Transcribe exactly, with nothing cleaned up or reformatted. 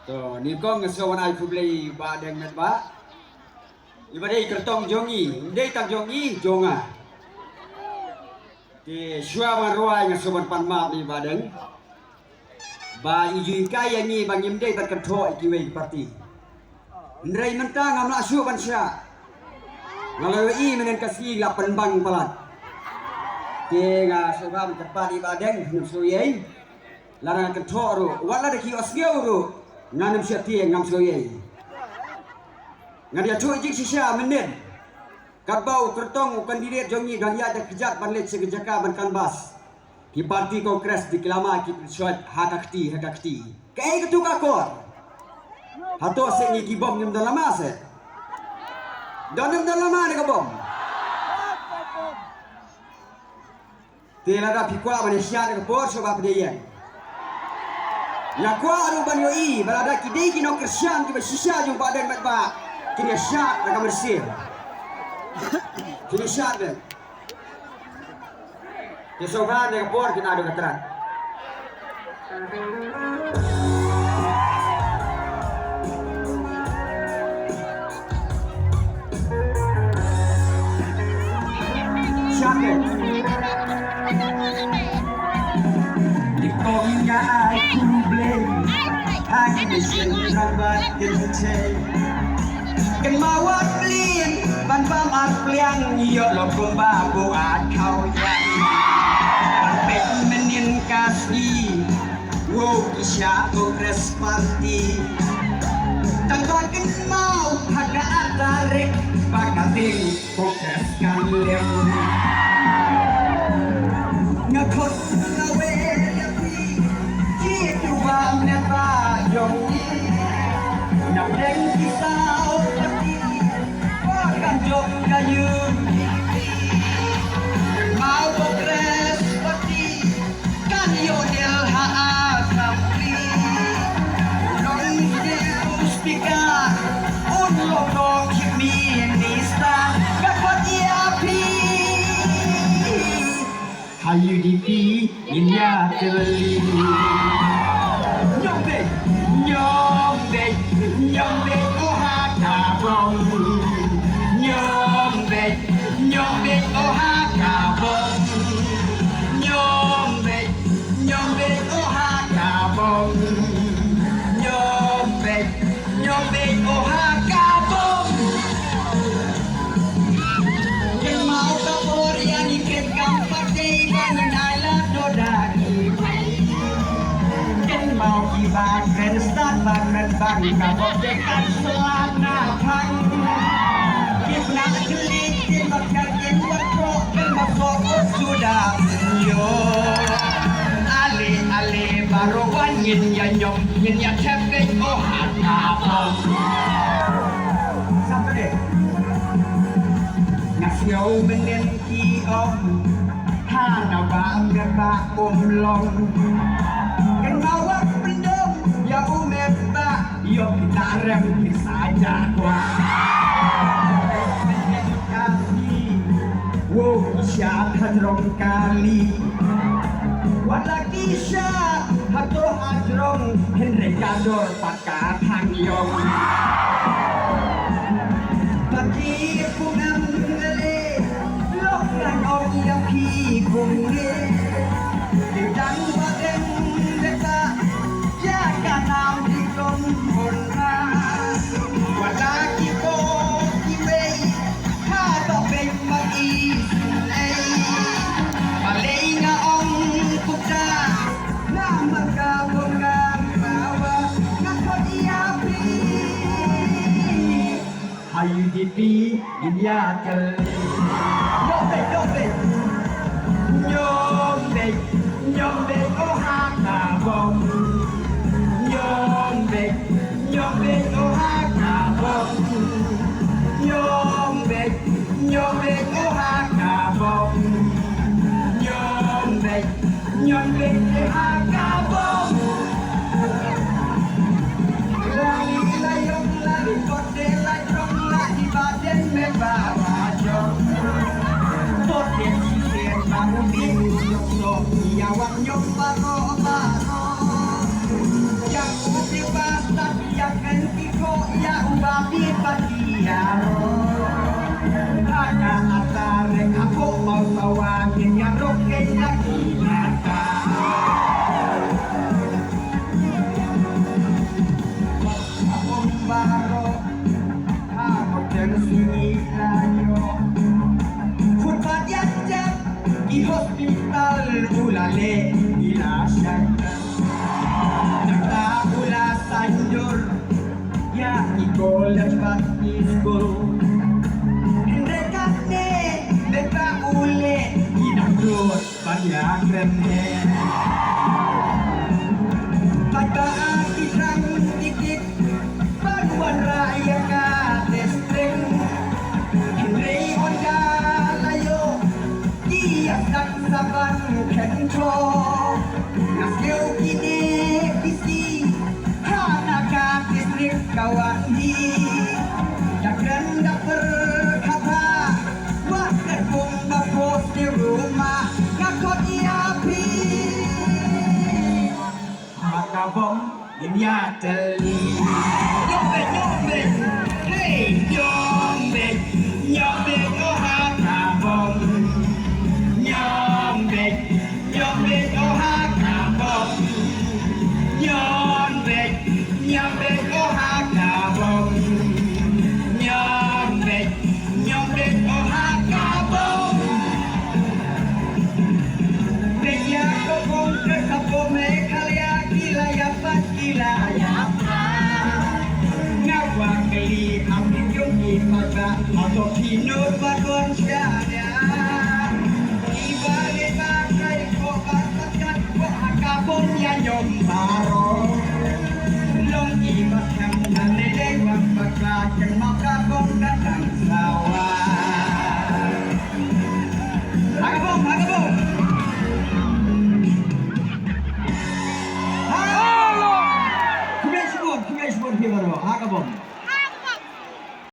To, nyngkong nga sngewbha ban ai khublei Bah Deng Metbah. Iba dei kyrtong jong ngi, ym dei tang jong ngi, jong nga. Te shuwa ban rwai nga sngewbha ban pan map ïa i Bah Deng. Ba i ju hikai ïa ngi ba ngim dei ban kynthoh ïa kiwei ki party. Hynrei mynta ngam lah shuh ban shah. Nga la ïohi mynhynnin ka sngi la pynbang palat. Te nga sngewbha ban kyrpad ïa i Bah Deng, ngam sngewei. Lada nga kynthoh ruh, wat lada ki ïohsngew ruh, ngan ym shah tieng, ngam sngewei. Ngan ïathuh jingshisha mynhynnin. Katba u kyrtong u candidate jong ngi u dang ïaid da kjat ban leit sha ka jaka ban canvass, ki party Congress ki la mad ki pynshoi ha ka kti, ha ka kti. Kaei katu ka akor? Hato se ngi ki bom ngim don lama se? Don ngim don lama ne ka bom? Te lada phi kwah ban ïashad da ka por, sngewbha phi ïeng. Nga kwah ruh ban ïohi ba lada ki dei ki nongkyrshan kiba shisha jong Bah Deng Metbah, kin ïashad da ka mynsiem. Kin ïashad de. Te sngewbha da ka por kin ado ka trat. Shake. Nyngkong nga ai khublei ha ki nation rangbah kynthei. Kynmaw wat pliang ban bam ar pliang ïoh lok kumba buaid khaw ïa. Ban peit mynhynnin ka sngi. Wow, ki shah Congress Party. Tang ba kynmaw ha ka ar tarik ba ka ding Congress kan lem. Nga khot nga wer ïa phi, ki tu ba ne ba jong ngi. Nga pdeng ki saw party ba kan jop ka U D P. Kynmaw Congress Party. Kan ïoh dei ha Assembly. U long u Speaker, un long u Chief Minister. Nga khot ïa phi. Ha U D P ngin ïa tylli. Ñiong beit, ñiong beit, ñiong beit, oh ha ka bom. Ñiong beit, ñiong beit, oh ha ka bom. Ñiong beit, ñiong beit, oh ha ka bom. Ñiong beit, ñiong beit, oh ha ka bom. Kynmaw ka por ïa ngi kren kam pat dei ba ngin ai lad da kiwei. Kynmaw kiba kren stad ba kren bang ka bok te kan slat na phang. Ki pynah klik ki ba kar kin wat trok kan ba sok suda. Yo. Ale ale baroh wan ngin ïa ñiong ngin ïa thep beit oh ha ka bom. Sa pdeng. Nga sngew mynhynnin ki ong hana ba Metbah um long. Kynmaw wat pyndem ïa u Metbah ïoh kita rem ki sa ja kwah. Mynhynnin ka sngi wow ki shad hajrong kali. Wat la ki shad hato hajrong hynrei ka dor pat ka thang ïong. Ba ki kum M L A lok ngan ong ïa phi kumne. Ki dang ba deng deka ïa ka nam di kon kon ra. Wat la ki ko ki wei ha ba pek ma i sun ei. Balei nga ong kumta. Namar ka bom ka rawa nga khot ïa phi. Ha U D P ngin ïa kylli. Ñiong beit, ñiong beit. Ñiong beit, ñiong beit, oh ha ka bom. Ñiong beit, ñiong beit, oh ha ka bom. Ñiong beit, ñiong beit, oh ha ka bom. Ñiong beit, ñiong beit, oh ha ka bom. La li la ïong la li kot de la jong la di ba den me ba ba jong. Kot de si sen ba u bi u jong so ïa wang ñiong ba ro ba ro. Ki khoh ïa u babi ba ki ïaroh. Ha ka atar re ka khoh paw sawa kin ïaroh kein la ki nata. Baroh ha ko teng sngi la ïoh. Footpath ïa jam ki hospital u la leh i la shang. Kata u la saiñdur ïa i college bad i skul. Hynrei kane mynta u leh i dang lut ban ïakren ne. Paidbah ki thrang ki kit ban wanrah ïa ka district. Hynrei ynda la ïoh ki ïa sak sa ban kynthok. Nga sngew kine ki sngi ha na ka district ka wan hi. Ïakren da pyrkhat ha wat ka kum ba pos ki ruma nga khot ïa phi. Ha ka bom ngin ïa teli. Ñiong beit, ñiong beit. Hey, ñiong beit, ñiong beit, oh ha ka bom. Ñiong beit, ñiong beit, oh ha ka bom. Ñiong beit, ñiong beit, oh ha ka bom. Ñiong beit, ñiong beit, oh ha ka bom. Beit ïa ka bom, ka bom Meghalaya ki la ïa pat, ki la ïa pat. Nga kwah kylli ha phi kum ki paidbah, hato phi nud ban don sha ïa? Kiba leh ba kai ko ba pat kat ko ha ka bom ïa ñiom baroh. Long kiba skhem na ne dei ba bakla ken ma ka bom ka dang sawa. Ha ka bom, ha ka bom. Ha ka bom. Khublei shibun, khublei shibun phi baroh. Ha ka bom.